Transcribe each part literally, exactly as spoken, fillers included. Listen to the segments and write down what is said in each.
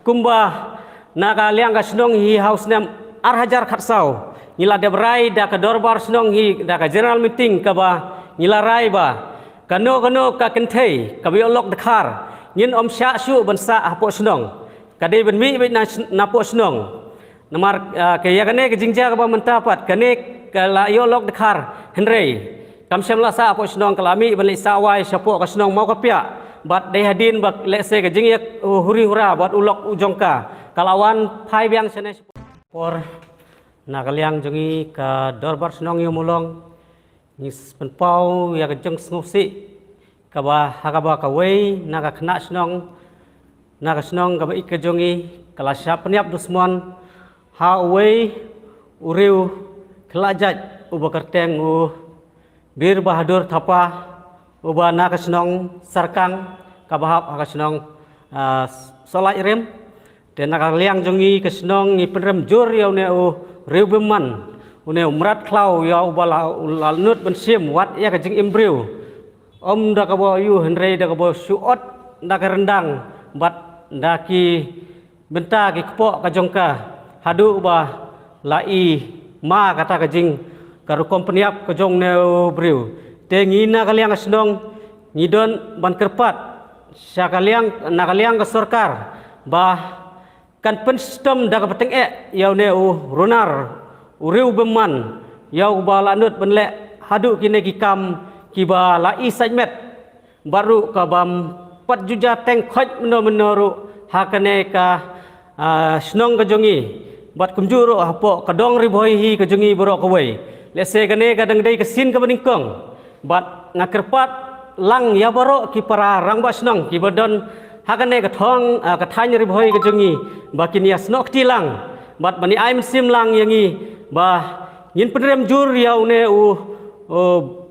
Kumba na ka liang ka shnong hi ha u snem ar hajar khatsaw, ngi la dep rai da ka dorbar shnong hi, da ka general meeting kaba ngi la rai ba kano kano ka kynthei kaba ïoh lok dkhar, ngin ym shah shuh ban sah hapoh shnong. Ka dei ban mih beit na, napoh shnong. Namar, ah, ka ïa kane ka jingjia kaba mynta pat, kane ka la ïoh lok dkhar, hynrei kam shym la sah hapoh shnong, ka la mih ban leit sah wai shapoh ka shnong Mawkapiah. Bad dei hadien ba lehse ka jingïa, uh, huri hura bad u lok u jong ka, ka la wan phai biang shane shapoh. Por na ka liang jong ngi ka dorbar shnong ïa Mawlong, ngi pynpaw ïa ka jingsngewsih kaba ha kaba kawei na ka khynnah shnong na ka shnong kaba ïeit ka jong ngi ka la shah pynïap dusmon ha uwei u riew khlajait uba kyrteng u Bir Bahadur Thapa, uba na ka shnong Sarkang kaba hap ha ka shnong, ah, Sohlait Rim. Te na ka liang jong ngi ka shnong ngi pynrem jur ïa une u riewbymman, une u mrad khlaw ïa uba la, u la nud ban shim wat ïa ka jingim briew. Ym da kaba ïoh hynrei da kaba shu ot da ka ryndang bad da ki bynta ki kpoh ka jong ka, haduh ba la i ma kata ka jing, ka rukom pynïap ka jong une u briew. Te ngi na ka liang ka shnong ngi don ban kyrpad sha ka liang, na ka liang ka sorkar ba kan pynshitom da kaba tyngeh ïa une u runar, u riewbymman, ïa uba la nud ban leh haduh kine ki kam kiba la i saitmet. Bad ruh ka bym pat ju jia teng khoit mynno mynno ruh ha kane ka, ah, shnong ka jong ngi. Bad kumjuh ruh hapoh ka dong Ri Bhoi hi ka jong ngi baroh kawei. Lehse kane ka dang dei ka sien kaba nyngkong. Bad nga kyrpad lang ïa baroh ki para rangbah shnong kiba don ha kane ka thong, ah, ka thaiñ Ri Bhoi ka jong ngi ba kin ïa snoh kti lang bad ban ïa ai mynsiem lang ïa ngi ba ngin pynrem jur ïa une u, u,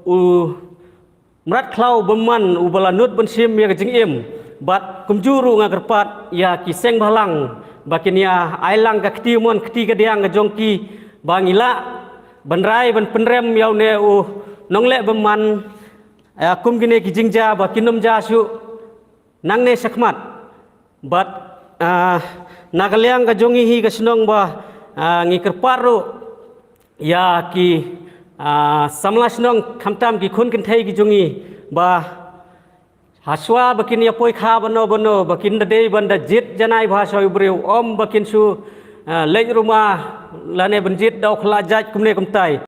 u mrad khlaw bymman uba la nud ban shim ïa ka jingim. Bad kumjuh ruh nga kyrpad ïa ki seng bhalang ba kin ïa ai lang ka kti mon kti kadiang ka jong ki ba ngi lah ban rai ban pynrem ïa une u nongleh bymman, eh, kum kine ki jingjia ba kin ym jia shuh nangne shakhmat. Bad, ah, na ka liang ka jong ngi hi ka shnong ba, ah, ngi kyrpad ruh ïa ki, ah, samla shnong khamtam ki khun kynthei ki jong ngi ba hashwa ba kin ïa poi kha bano bano ba kin da dei ban da jied janai bha sha u briew, ym ba kin shu, ah, leit ruma lane ban jied da u khlajait kumne kumtai.